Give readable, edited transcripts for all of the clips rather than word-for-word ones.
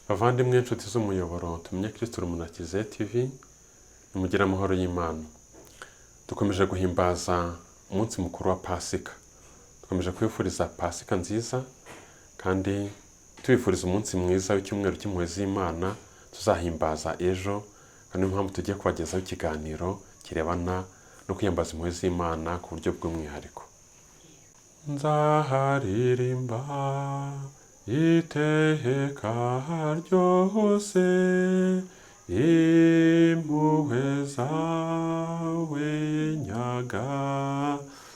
Bavandimwe, inshuti z'umuyoboro Tumenye Kristu Urumuri na Kiliziya TV, nimugire amahoro y'Imana. Dukomeje guhimbaza umunsi mukuru wa Pasika. Dukomeje kwifuriza Pasika nziza kandi tubifuriza umunsi mwiza w'icyumweru cy'impuhwe z'Imana tuzahimbaza ejo, kandi niyo mpamvu tugiye kubagezaho ikiganiro kirebana no kwiyambaza impuhwe z'Imana ku buryo bw'umwihariko. Nzaharirimba iteka ryose impuhwe zawe, Nyagasani.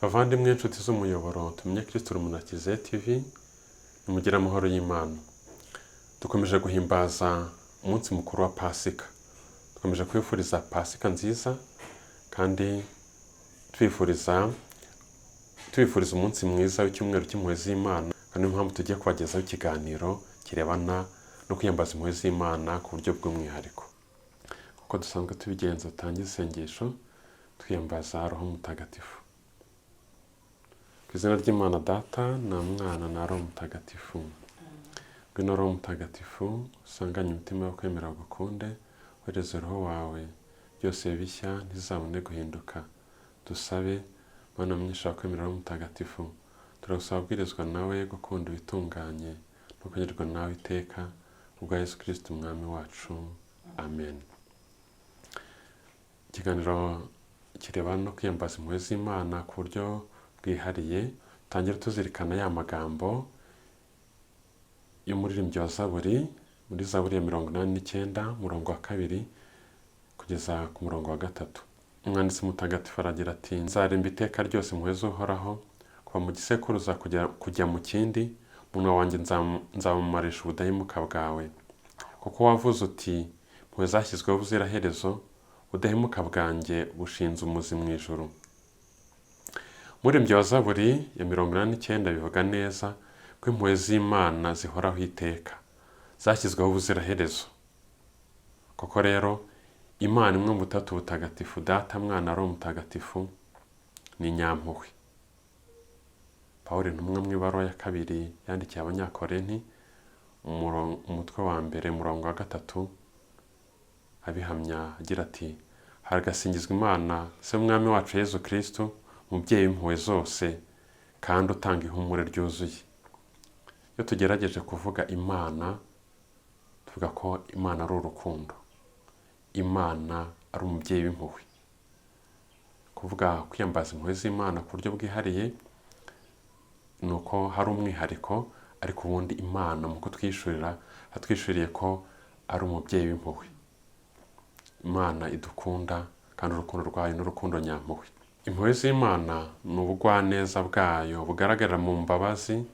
Bavandimwe, inshuti z'umuyoboro Tumenye Kristu Urumuri na Kiliziya TV, nimugire amahoro y'Imana. Dukomeje guhimbaza umunsi mukuru wa Pasika. Dukomeje kwifuriza Pasika nziza kandi tubifuriza umunsi mwiza w'icyumweru cy'impuhwe z'Imana, kandi niyo mpamvu tugiye kubagezaho ikiganiro kirebana no kwiyambaza impuhwe z'Imana ku buryo bw'umwihariko. Kuko dusanzwe tubigenza, dutangiza isengesho twiyambaza Roho Mutagatifu. Ku izina ry'Imana Data na Mwana na Roho Mutagatifu. Ngwino Roho Mutagatifu, usanganye imitima yo kwemera gukunde, wohereze Roho wawe, byose bishya ntizabone guhinduka. Dusabe. Mana mwinshi kwemera Roho Mutagatifu, turagusaba abwirizwa nawe gukunda ibitunganye no kunyurwa nawe iteka, kubwa Yesu Kristo Umwami wacu. Amen. Ikiganiro kirebana no kwiyambaza impuhwe z'Imana ku buryo bwihariye, tangire tuzirikana ya magambo y'umuririmbyi wa Zaburi, muri Zaburi ya 89, umurongo wa 2 kugeza ku murongo wa 3. Umwanditsi mutagatifu aragira ati: "Nzaririmba iteka ryose impuhwe z'Uhoraho, kuva mu gisekuruza kujya mu kindi, umunwa wanjye nzamamarisha ubudahemuka bwawe. Kuko wavuze uti: 'Impuhwe zashyizweho ubuziraherezo, ubudahemuka bwanjye bushinze umuzi mu ijuru.'" Umuririmbyi wa Zaburi ya 89 bivuga neza ko impuhwe z'Imana zihoraho iteka, zashyizweho ubuziraherezo. Koko rero, Imana imwe mu Butatu Butagatifu, Data, Mwana, Roho Mutagatifu, ni nyampuhwe. Pawulo intumwa mu ibaruwa ya kabiri yandikiye Abanyakorenti, umutwe wa 1, umurongo wa 3, abihamya agira ati: "Haragasingizwa Imana Se w'Umwami wacu Yezu Kristu, umubyeyi w'impuhwe zose kandi utanga ihumure ryuzuye." Iyo tugerageje kuvuga Imana, tuvuga ko Imana ari urukundo, Imana ari umubyeyi w'impuhwe. Kuvuga kwiyambaza impuhwe z'Imana ku buryo bwihariye ni uko hari umwihariko, ariko ubundi Imana mu kutwishurira atwishuriye ko ari umubyeyi w'impuhwe, Imana idukunda kandi urukundo rwayo ni urukundo nyampuhwe. Impuhwe z'Imana ni ubugwaneza bwayo bugaragarira mu mbabazi,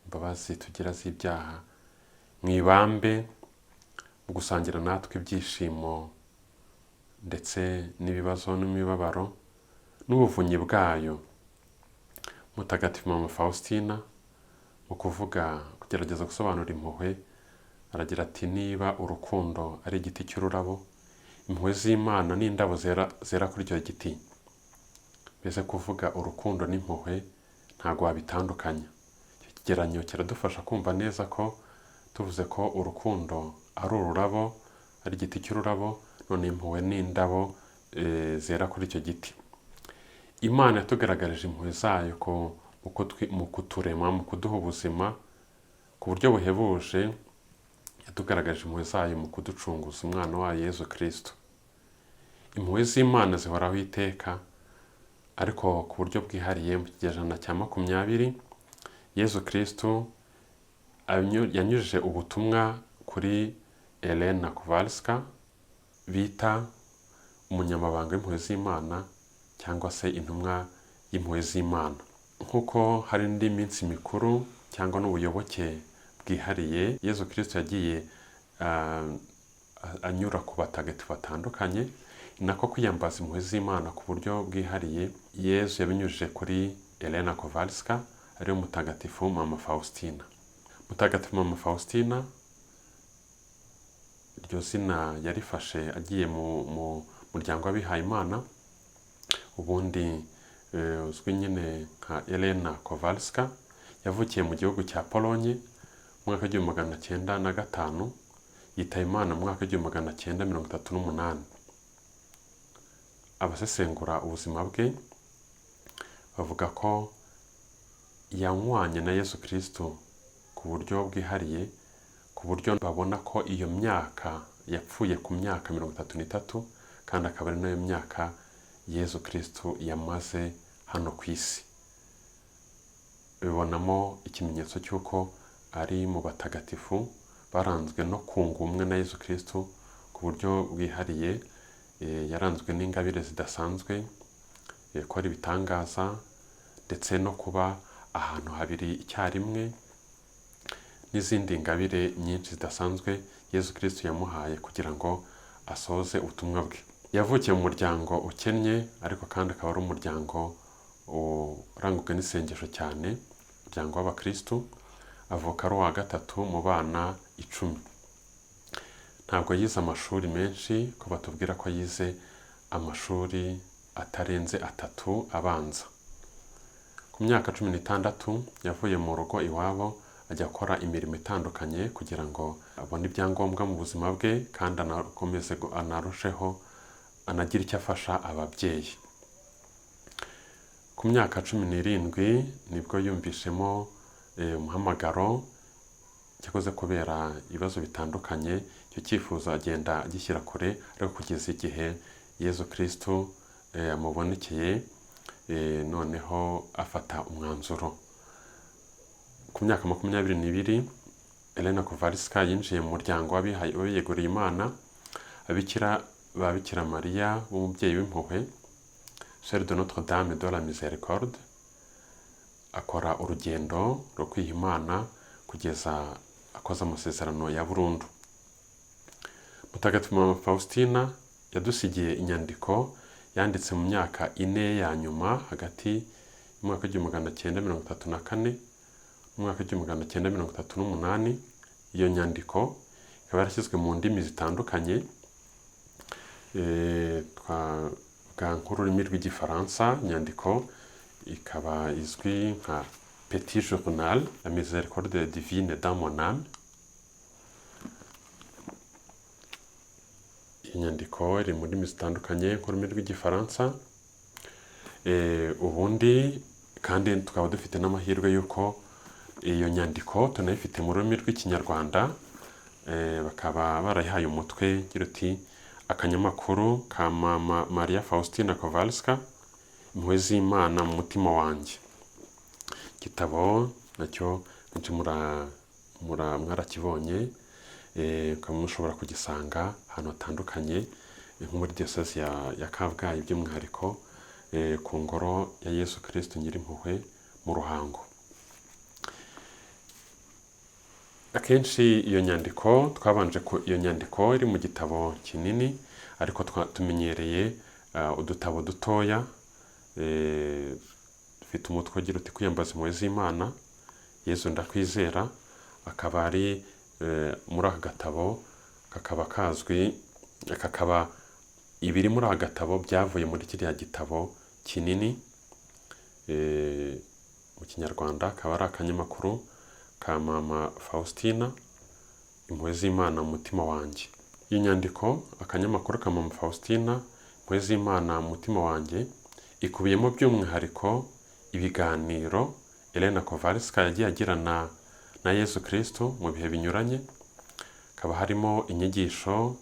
imbabazi tugira z'ibyaha, mu ibambe, mu gusangira natwe ibyishimo ndetse n'ibibazo n'imibabaro n'ubuvunyi bwayo. Mutagatifu Mama Faustina, mu kuvuga, kugerageza gusobanura impuhwe, aragira ati: "Niba urukundo ari igiti cy'ururabo, impuhwe z'Imana ni indabo zera kuri icyo giti." Mbese kuvuga urukundo n'impuhwe ntabwo wabitandukanya. Icyo kigereranyo kiradufasha kumva neza ko tuvuze ko urukundo ari ururabo, ari igiti cy'ururabo, none impuhwe ni indabo zera kuri icyo giti. Imana yatugaragarije impuhwe zayo mu kuturema, mu kuduha ubuzima ku buryo buhebuje. Yatugaragarije impuhwe zayo mu kuducunguza umwana wayo Yezu Kristo. Impuhwe z'Imana zihoraho iteka, ariko ku buryo bwihariye mu kinyejana cya 20 Yezu Kristo yanyujije ubutumwa kuri Elena Kowalska, bita umunyamabanga w'impuhwe z'Imana cyangwa se intumwa y'impuhwe z'Imana. Nk'uko hari indi minsi mikuru cyangwa n'ubuyoboke bwihariye Yezu Kristo yagiye anyura ku batagatifu batandukanye, ni nako kwiyambaza impuhwe z'Imana ku buryo bwihariye Yezu yabinyujije kuri Elena Kowalska, ariwe mutagatifu Mama Faustina. Mutagatifu Mama Faustina, iryo zina yarifashe agiye mu muryango w'abihayimana, ubundi uzwi nyine nka Elena Kowalska. Yavukiye mu gihugu cya Polonye. mu mwaka 1905, yitaba Imana mu mwaka 1938. Abasesengura ubuzima bwe bavuga ko yanywanye na Yesu Kristo ku buryo bwihariye, ku buryo babona ko iyo myaka yapfuye ku myaka 33, kandi akaba ari nayo myaka Yesu Kristo yamaze hano ku isi. Bibonamo ikimenyetso cy'uko ari mu batagatifu baranzwe no kunga ubumwe na Yesu Kristo ku buryo bwihariye. Yaranzwe n'ingabire zidasanzwe, gukora ibitangaza, ndetse no kuba ahantu habiri icyarimwe, n'izindi ngabire nyinshi zidasanzwe Yesu Kristo yamuhaye kugira ngo asohoze ubutumwa bwe. Yavukiye mu muryango ukennye, ariko kandi akaba ari umuryango urangwa n'isengesho cyane, umuryango w'abakristu. Avuka ari uwa gatatu mu bana 10. Ntabwo yize amashuri menshi, ko batubwira ko yize amashuri atarenze 3 abanza. Ku myaka 16 yavuye mu rugo iwabo ajya gukora imirimo itandukanye kugira ngo abone ibyangombwa mu buzima bwe, kandi anakomeze anarusheho anagire icyo afasha ababyeyi. Ku myaka 17 nibwo yumvishemo umuhamagaro, cyakoze kubera ibibazo bitandukanye icyo cyifuzo agenda agishyira kure, ariko kugeza igihe Yesu Kristo amubonekeye, noneho afata umwanzuro. Ku myaka 22 Elena Kowalska yinjiye mu muryango w'abiyeguriye Imana, ababikira ba Bikira Mariya w'umubyeyi w'impuhwe, Sœur de Notre Dame de la Miséricorde. Akora urugendo rwo kwiha Imana kugeza akoze amasezerano ya burundu. Mutagatifu Mama Faustina yadusigiye inyandiko yanditse mu myaka 4 ya nyuma, hagati y'umwaka 1934 n'umwaka 1938. Iyo nyandiko ikaba yarashyizwe mu ndimi zitandukanye, twavuga nk'ururimi rw'Igifaransa. Inyandiko ikaba izwi nka Petit Journal, la Miséricorde divine dans mon âme. Iyi nyandiko iri mu ndimi zitandukanye nk'ururimi rw'Igifaransa. Ubundi kandi tukaba dufite n'amahirwe y'uko iyo nyandiko tunayifite mu rurimi rw'Ikinyarwanda, bakaba barayihaye umutwe ugira uti: Akanyamakuru ka Mama Maria Faustina Kowalska, impuhwe z'Imana mu mutima wanjye. Igitabo nacyo benshi mwarakibonye, mukaba mushobora kugisanga ahantu hatandukanye, nko muri diyosezi ya Kabgayi, by'umwihariko ku ngoro ya Yesu Kristo Nyirimpuhwe mu Ruhango. Akenshi iyo nyandiko twabanje ku iyo nyandiko iri mu gitabo kinini, ariko tumenyereye udutabo dutoya dufite umutwe ugira uti: Kwiyambaza impuhwe z'Imana, Yezu ndakwizera. Akaba ari muri aka gatabo, kakaba kazwi, kakaba ibiri muri aka gatabo byavuye muri kiriya gitabo kinini. Mu Kinyarwanda akaba ari akanyamakuru ka Mama Faustina, impuhwe z'Imana mu mutima wanjye. Iyi nyandiko akanyamakuru ka Mama Faustina, impuhwe z'Imana mu mutima wanjye, ikubiyemo by'umwihariko ibiganiro Elena Kowalska yagiye agirana na Yesu Kristo mu bihe binyuranye. Hakaba harimo inyigisho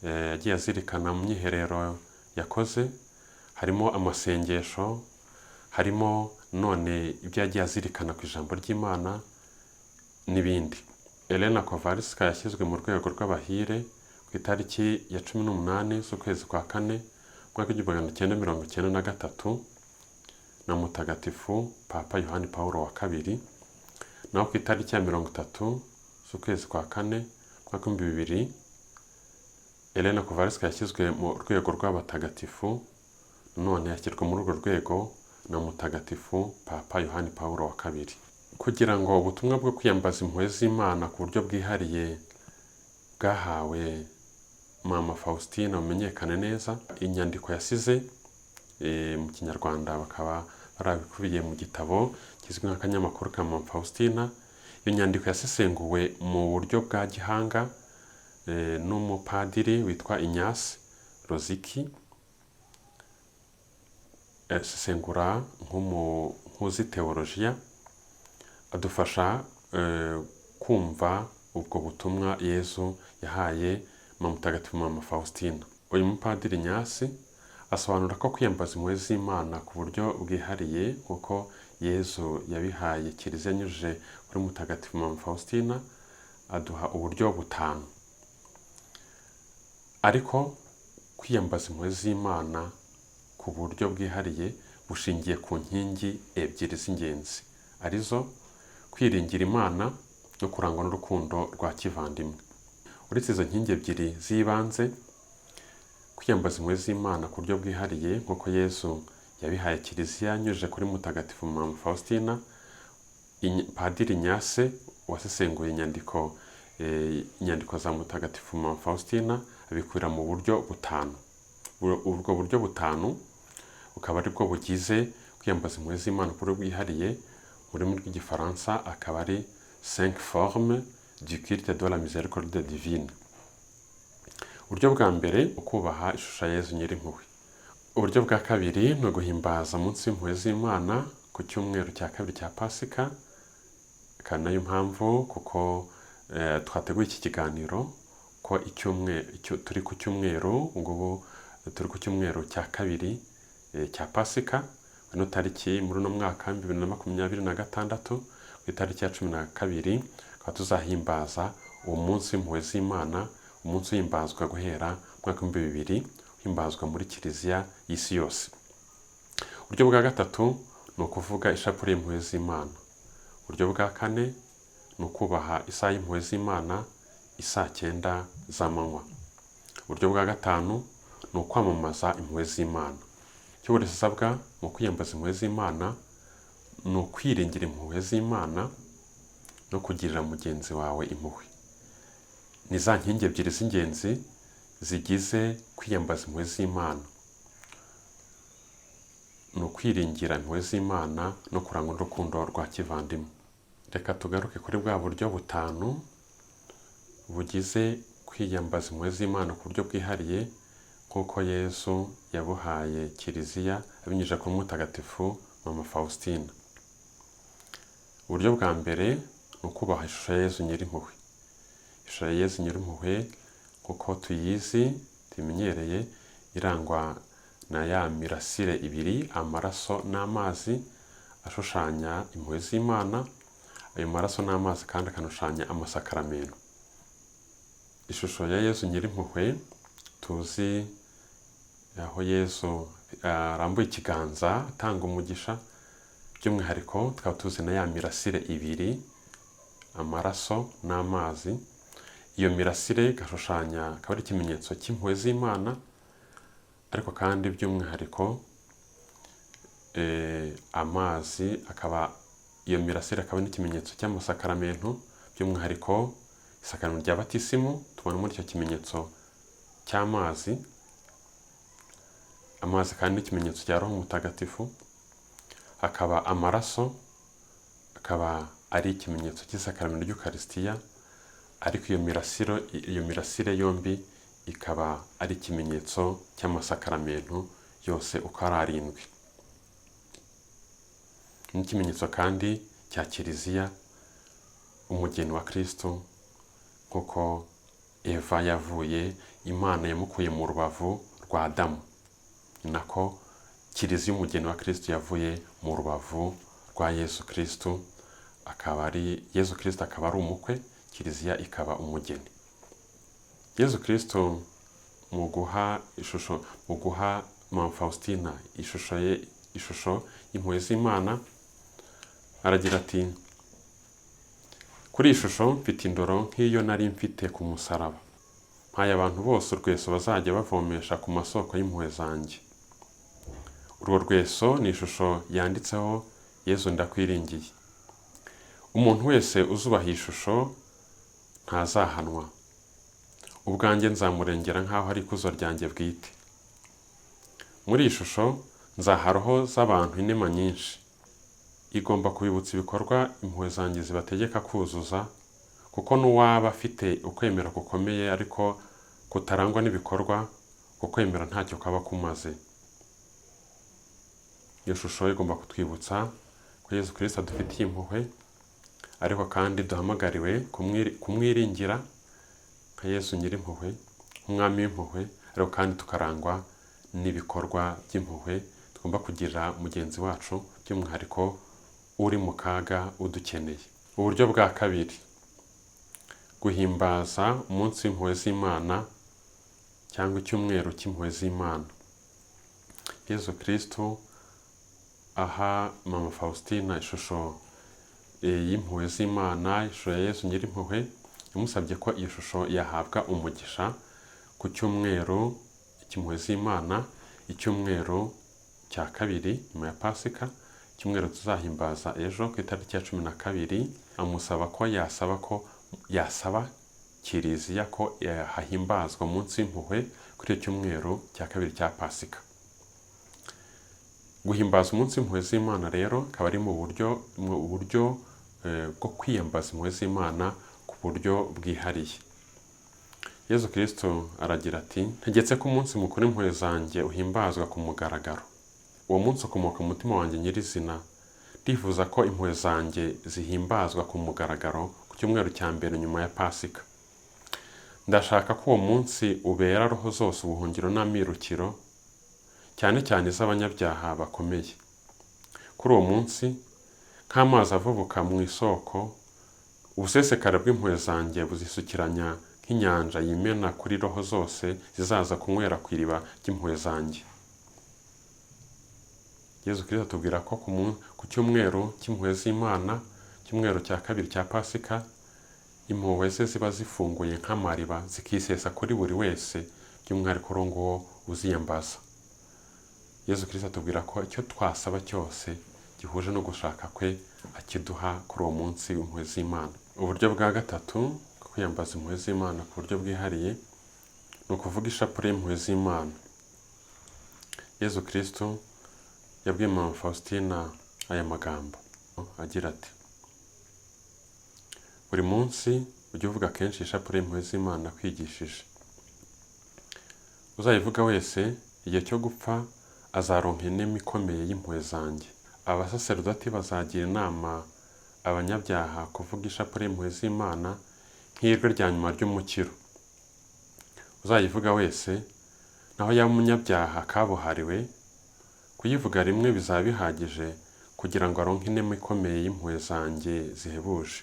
yagiye azirikana mu myiherero yakoze, harimo amasengesho, harimo none ibyo yagiye azirikana ku ijambo ry'Imana n'ibindi. Elena Kowalska yashyizwe mu rwego rw'abahire ku itariki ya 18 z'ukwezi kwa kane umwaka 1993 na Mutagatifu Papa Yohani Paulo wa kabiri, naho ku itariki ya 30 z'ukwezi kwa kane umwaka 2000 Elena Kowalska yashyizwe mu rwego rw'abatagatifu, none yashyirwa muri urwo rwego na Mutagatifu Papa Yohani Paulo wa kabiri. Kugira ngo ubutumwa bwo kwiyambaza impuhwe z'Imana ku buryo bwihariye bwahawe Mama Faustina bumenyekane neza, inyandiko yasize mu Kinyarwanda bakaba barabikubiye mu gitabo kizwi nk'akanyamakuru ka Mama Faustina, Iyo nyandiko yasesenguwe mu buryo bwa gihanga n'umupadiri witwa Ignace Roziki, asesengura nk'uzi teolojiya, adufasha kumva ubwo butumwa Yezu yahaye Mama Mutagatifu Mama Faustina. Uyu mupadiri Ignace asobanura ko kwiyambaza impuhwe z'Imana ku buryo bwihariye nk'uko Yezu yabihaye Kiliziya anyujije kuri Mutagatifu Mama Faustina, aduha uburyo butanu. Ariko kwiyambaza impuhwe z'Imana ku buryo bwihariye bushingiye ku nkingi ebyiri z'ingenzi, arizo kwiringira Imana no kurangwa n'urukundo rwa kivandimwe. Uretse izo nkingi ebyiri z'ibanze, kwiyambaza impuhwe z'Imana ku buryo bwihariye nk'uko Yezu yabihaye Kiliziya anyujije kuri Mutagatifu Mama Faustina, Padiri Ignace wasesenguye inyandiko za Mutagatifu Mama Faustina abikurira mu buryo butanu. Ubwo buryo butanu bukaba aribwo bugize kwiyambaza impuhwe z'Imana ku buryo bwihariye, mu rurimi rw'Igifaransa akaba ari 5 formes du culte de la miséricorde divine. Uburyo bwa mbere, ukubaha ishusho ya Yezu Nyirimpuhwe. Uburyo bwa kabiri ni uguhimbaza umunsi w'impuhwe z'Imana ku cyumweru cya kabiri cya Pasika, akaba nayo mpamvu kuko twateguye iki kiganiro ko turi ku cyumweru, ngubu turi ku cyumweru cya kabiri cya Pasika, ino tariki muri uno mwaka 2026 ku itariki ya 12, tukaba tuzahimbaza uwo munsi w'impuhwe z'Imana, umunsi uhimbazwa guhera mu mwaka 2000, uhimbazwa muri Kiliziya y'isi yose. Uburyo bwa gatatu ni ukuvuga ishapule y'impuhwe z'Imana. Uburyo bwa kane ni ukubaha isaha y'impuhwe z'Imana, isaa 9 z'amanywa. Uburyo bwa gatanu ni ukwamamaza impuhwe z'Imana. Icyo buri wese asabwa mu kwiyambaza impuhwe z'Imana ni ukwiringira impuhwe z'Imana no kugirira mugenzi wawe impuhwe. Ni za nkingi ebyiri z'ingenzi zigize kwiyambaza impuhwe z'Imana. Ni ukwiringira impuhwe z'Imana no kurangwa n'urukundo rwa kivandimwe. Reka tugaruke kuri bwa buryo butanu bugize kwiyambaza impuhwe z'Imana ku buryo bwihariye nk'uko Yezu yabuhaye Kiliziya abinyujije kuri Mutagatifu Mama Faustina. Uburyo bwa mbere ni ukubaha ishusho ya Yezu Nyirimpuhwe. Ishusho ya Yezu Nyirimpuhwe nk'uko tuyizi, tuyimenyereye, irangwa na ya mirasire ibiri, amaraso n'amazi, ashushanya impuhwe z'Imana. Ayo maraso n'amazi kandi akanashushanya amasakaramentu. Ishusho ya Yezu Nyirimpuhwe tuzi aho Yezu arambuye ikiganza atanga umugisha, by'umwihariko tukaba tuzi na ya mirasire ibiri, amaraso n'amazi. Iyo mirasire igashushanya, akaba ari ikimenyetso cy'impuhwe z'Imana, ariko kandi by'umwihariko amazi akaba, iyo mirasire akaba n'ikimenyetso cy'amasakaramentu, by'umwihariko isakaramentu rya batisimu tubona muri icyo kimenyetso cy'amazi. Amazi kandi n'ikimenyetso cya Roho Mutagatifu. Hakaba amaraso, akaba ari ikimenyetso cy'isakaramentu ry'Ukarisitiya, ariko iyo mirasire yombi ikaba ari ikimenyetso cy'amasakaramentu yose uko ari arindwi. N'ikimenyetso kandi cya Kiliziya, umugeni wa Kristo, kuko Eva yavuye, Imana yamukuye mu rubavu rwa Adamu, ni nako Kiliziya umugeni wa Kristo yavuye mu rubavu rwa Yezu Kristo, akaba ari Yezu Kristo akaba ari umukwe, Kiliziya ikaba umugeni. Yezu Kristo mu guha ishusho, mu guha Mama Faustina ishusho ye, ishusho y'impuhwe z'Imana, aragira ati: kuri iyi shusho mfite indoro nk'iyo nari mfite ku musaraba. Mpaye abantu bose urweso bazajya bavomesha ku masoko y'impuhwe zanjye. Urwo rweso ni ishusho yanditseho Yezu ndakwiringiye. Umuntu wese uzubaha iyi shusho ntazahanwa. Ubwanjye nzamurengera nk'aho ari ikuzo ryanjye bwite. Muri iyi shusho nzaha roho z'abantu inema nyinshi. Igomba kubibutsa ibikorwa impuhwe zanjye zibategeka kuzuza, kuko n'uwaba afite ukwemera gukomeye ariko kutarangwa n'ibikorwa, ukwemera ntacyo kaba kumaze. Iyo shusho igomba kutwibutsa ko Yezu Kristo adufitiye impuhwe, ariko kandi duhamagariwe kumwiringira nka Yezu nyir'impuhwe, nk'umwami w'impuhwe, ariko kandi tukarangwa n'ibikorwa by'impuhwe tugomba kugirira mugenzi wacu, by'umwihariko uri mu kaga udukeneye. Uburyo bwa kabiri, guhimbaza umunsi w'impuhwe z'Imana cyangwa icyumweru cy'impuhwe z'Imana. Yezu Kristo aha Mama Faustina ishusho y'impuhwe z'Imana, ishusho ya Yezu nyir'impuhwe, yamusabye ko iyo shusho yahabwa umugisha ku cyumweru cy'impuhwe z'Imana, icyumweru cya kabiri nyuma ya Pasika, icyumweru tuzahimbaza ejo ku itariki ya 12. Amusaba ko yasaba Kiliziya ko hahimbazwa umunsi w'impuhwe kuri icyo cyumweru cya kabiri cya Pasika. Guhimbaza umunsi w'impuhwe z'Imana rero akaba ari mu buryo bwo kwiyambaza impuhwe z'Imana ku buryo bwihariye. Yezu Kristo aragira ati: ntegetse ko umunsi mukuru w'impuhwe zanjye uhimbazwa ku mugaragaro. Uwo munsi ukomoka mu mutima wanjye nyirizina. Ndifuza ko impuhwe zanjye zihimbazwa ku mugaragaro ku cyumweru cya mbere nyuma ya Pasika. Ndashaka ko uwo munsi ubera roho zose ubuhungiro n'amirukiro, cyane cyane iz'abanyabyaha bakomeye. Kuri uwo munsi, nk'amazi avubuka mu isoko, ubusesekare bw'impuhwe zanjye buzisukiranya nk'inyanja yimena kuri roho zose zizaza kunywera ku iriba ry'impuhwe zanjye. Yezu Kristo atubwira ko ku cyumweru cy'impuhwe z'Imana, cyumweru cya kabiri cya Pasika, impuhwe ze ziba zifunguye nk'amariba zikisesa kuri buri wese, by'umwihariko uwo nguwo uziyambaza. Yezu Kristo atubwira ko icyo twasaba cyose gihuje no gushaka kwe akiduha kuri uwo munsi w'impuhwe z'Imana. Uburyo bwa gatatu bwo kwiyambaza impuhwe z'Imana ku buryo bwihariye ni ukuvuga ishapule y'impuhwe z'Imana. Yezu Kristo yabwiye Mama Faustina aya magambo agira ati: buri munsi ujye uvuga kenshi ishapule y'impuhwe z'Imana kwigishije. Uzayivuga wese igihe cyo gupfa azaronka inema ikomeye y'impuhwe zanjye. Abasaserdoti bazagira inama abanyabyaha kuvuga ishapule y'impuhwe z'Imana nk'irwe rya nyuma ry'umukiro. Uzayivuga wese, naho yaba umunyabyaha kabuhariwe, kuyivuga rimwe bizaba bihagije kugira ngo aronke inema ikomeye y'impuhwe zanjye zihebuje.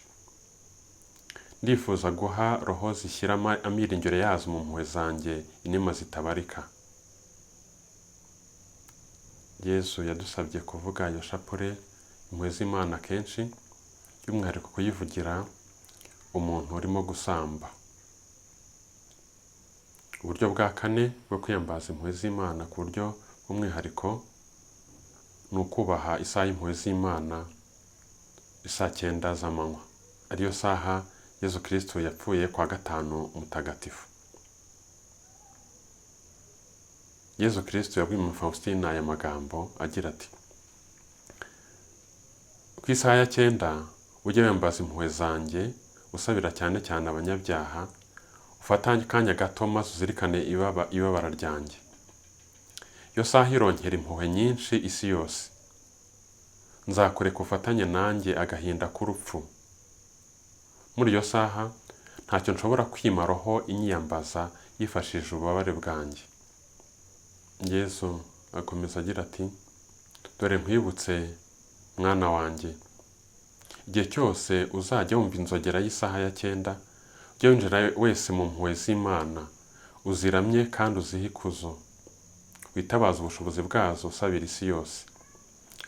Ndifuza guha roho zishyira amiringiro yazo mu mpuhwe zanjye inema zitabarika. Yezu yadusabye kuvuga iyo shapule impuhwe z'Imana kenshi, by'umwihariko kuyivugira umuntu urimo gusamba. Uburyo bwa kane bwo kwiyambaza impuhwe z'Imana ku buryo bw'umwihariko ni ukubaha isaha y'impuhwe z'Imana, isaa 9 z'amanywa, ariyo saha Yezu Kristo yapfuye kwa gatanu mutagatifu. Yezu Kristo yabwiye Mama Faustina aya magambo agira ati: ku isaha ya 9 ujye wiyambaza impuhwe zanjye usabira cyane cyane abanyabyaha, ufate akanya gato maze uzirikane ibabara ryanjye. Iyo saha ironkera impuhwe nyinshi isi yose. Nzakureka ufatanye nanjye agahinda k'urupfu. Muri iyo saha ntacyo nshobora kwima roho inyiyambaza yifashishije ububabare bwanjye. Yezu akomeza agira ati: dore nkwibutse mwana wanjye, igihe cyose uzajya wumva inzogera y'isaha ya 9, ujye winjira wese mu mpuhwe z'Imana, uziramye kandi uzihe ikuzo, witabaze ubushobozi bwazo usabira isi yose,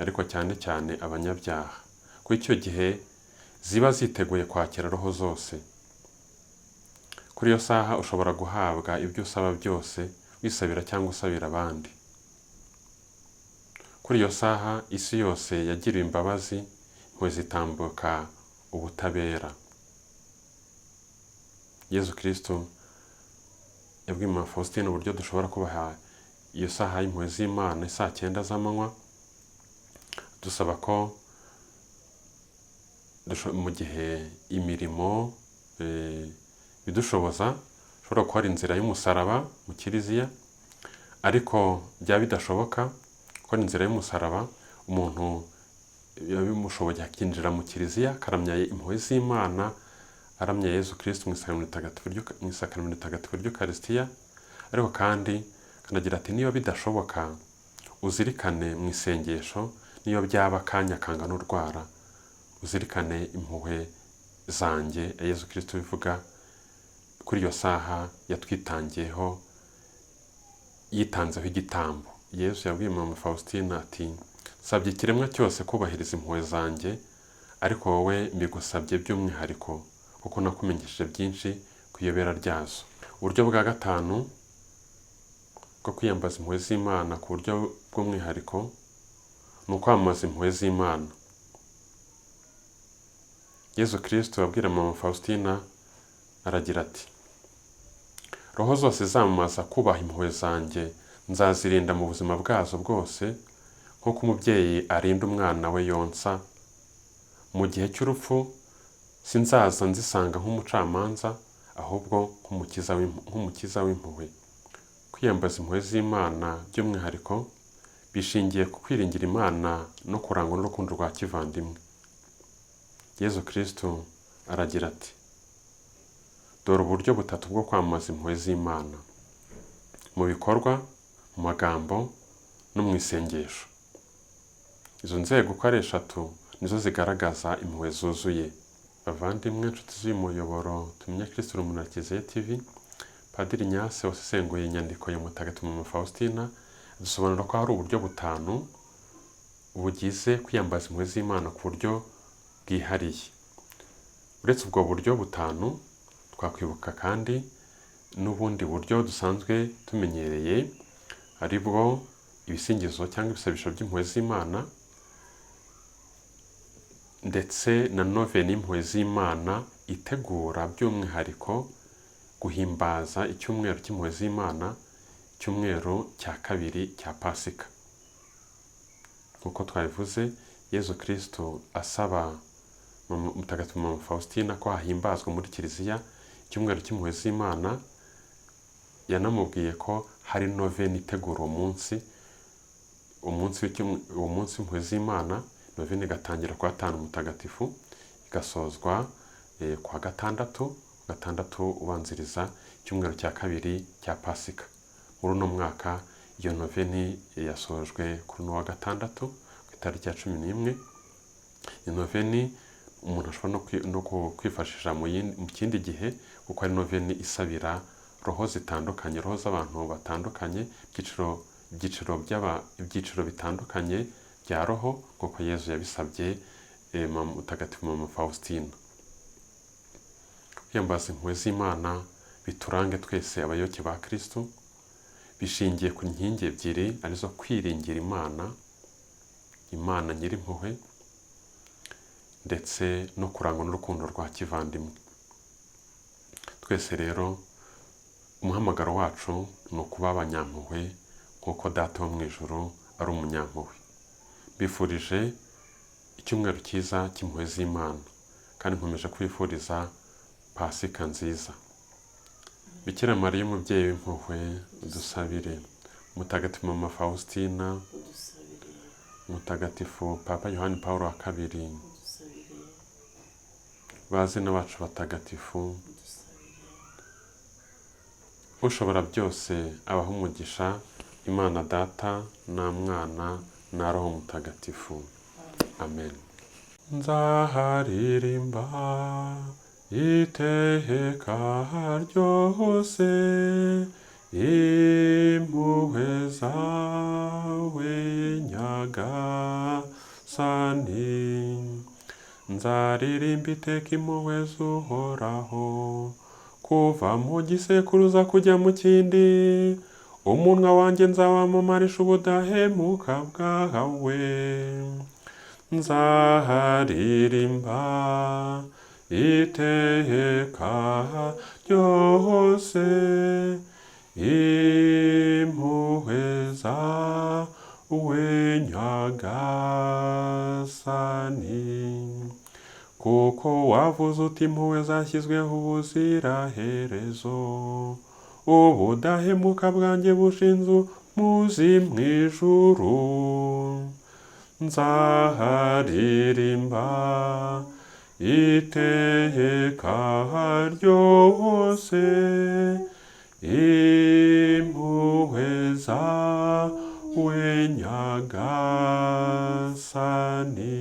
ariko cyane cyane abanyabyaha, kuko icyo gihe ziba ziteguye kwakira roho zose. Kuri iyo saha ushobora guhabwa ibyo usaba byose, wisabira cyangwa usabira abandi. Kuri iyo saha isi yose yagiriwe imbabazi, impuhwe zitambuka ubutabera. Yezu Kristo yabwiye Mama Faustina uburyo dushobora kubaha iyo saha y'impuhwe z'Imana, isaa 9 z'amanywa, dusaba ko Mu gihe imirimo idushoboza, ushobora gukora inzira y'umusaraba mu kiliziya, ariko byaba bidashoboka gukora inzira y'umusaraba, umuntu bimushoboye akinjira mu kiliziya akaramya impuhwe z'Imana, aramya Yezu Kristu mu isakaramentu ritagatifu ry'Ukaristiya. Ariko kandi akanagira ati niba bidashoboka uzirikane mu isengesho, niyo byaba akanya kangana urwara, uzirikane impuhwe zanjye. Yezu Kristu bivuga kuri iyo saha yatwitangiyeho, yitanzeho igitambo. Yezu yabwiye Mama Faustina ati nsabye ikiremwa cyose kubahiriza impuhwe zanjye, ariko wowe mbigusabye by'umwihariko kuko nakumenyesheje byinshi ku iyobera ryazo. Uburyo bwa gatanu bwo kwiyambaza impuhwe z'Imana ku buryo bw'umwihariko ni ukwamamaza impuhwe z'Imana. Yezu Kristu abwira Mama Faustina aragira ati roho zose zamamaza kubaha impuhwe zanjye nzazirinda mu buzima bwazo bwose, nk'uko umubyeyi arinda umwana we yonsa. Mu gihe cy'urupfu sinzaza nzisanga nk'umucamanza, ahubwo nk'umukiza w'impuhwe. Kwiyambaza impuhwe z'Imana by'umwihariko bishingiye ku kwiringira Imana no kurangwa n'urukundo rwa kivandimwe. Yezu Kristu aragira ati dore uburyo butatu bwo kwamamaza impuhwe z'Imana: mu bikorwa, mu magambo no mu isengesho. Izo nzego uko ari eshatu nizo zigaragaza impuhwe zuzuye. Bavandimwe, inshuti z'uyu muyoboro Tumenye Kristu Urumuri na Kiliziya TV, Padiri Ignace wasesenguye inyandiko ya Mutagatifu Mama Faustina adusobanura ko hari uburyo butanu bugize kwiyambaza impuhwe z'Imana ku buryo bwihariye. Uretse ubwo buryo butanu, twakwibuka kandi n'ubundi buryo dusanzwe tumenyereye, ari bwo ibisingizo cyangwa ibisabisho by'impuhwe z'Imana, ndetse na noveni y'impuhwe z'Imana itegura by'umwihariko guhimbaza icyumweru cy'impuhwe z'Imana, icyumweru cya kabiri cya Pasika. Nk'uko twabivuze, Yezu Kristu asaba Mutagatifu Mama Faustina ko hahimbazwa muri kiliziya icyumweru cy'impuhwe z'Imana, yanamubwiye ko hari noveni itegura uwo munsi, uwo munsi w'impuhwe z'Imana. Noveni igatangira kuwa gatanu mutagatifu, igasozwa kuwa gatandatu, gatandatu ubanziriza icyumweru cya kabiri cya Pasika. Muri uno mwaka iyo noveni yasojwe kuri uno wa gatandatu ku itariki ya 11. Iyo noveni umuntu ashobora no kwifashisha mu kindi gihe, kuko ari noveni isabira roho zitandukanye, roho z'abantu batandukanye, ibyiciro bitandukanye bya roho, nk'uko Yezu yabisabye Mutagatifu Mama Faustina. Kwiyambaza impuhwe z'Imana biturange twese abayoboke ba Kristu, bishingiye ku nkingi ebyiri, arizo kwiringira Imana, Imana nyir'impuhwe, ndetse no kurangwa n'urukundo rwa kivandimwe. Twese rero umuhamagaro wacu ni ukuba abanyampuhwe nk'uko Data wo mu ijuru ari umunyampuhwe. Mbifurije icyumweru cyiza cy'impuhwe z'Imana, kandi nkomeje kwifuriza Pasika nziza. Bikira Mariya umubyeyi w'impuhwe, udusabire. Mutagatifu Mama Faustina, Mutagatifu Papa Yohani Paulo wa kabiri, bazina bacu batagatifu, ushobora byose abaha umugisha, Imana Data na Mwana na Roho Mutagatifu. Amen. Nzaharirimba iteka ryose impuhwe zawe Nyagasani, nzaririmba iteka impuhwe z'Uhoraho, kuva mu gisekuruza kujya mu kindi, umunwa wanjye nzawamamarisha ubudahemuka bwawe. Nzaharirimba iteka ryose impuhwe zawe Nyagasani, Kuko wavuze uti impuhwe zashyizweho ubuziraherezo, ubudahemuka bwanjye bushinze umuzi mu ijuru. Nzaharirimba iteka ryose impuhwe zawe, Nyagasani.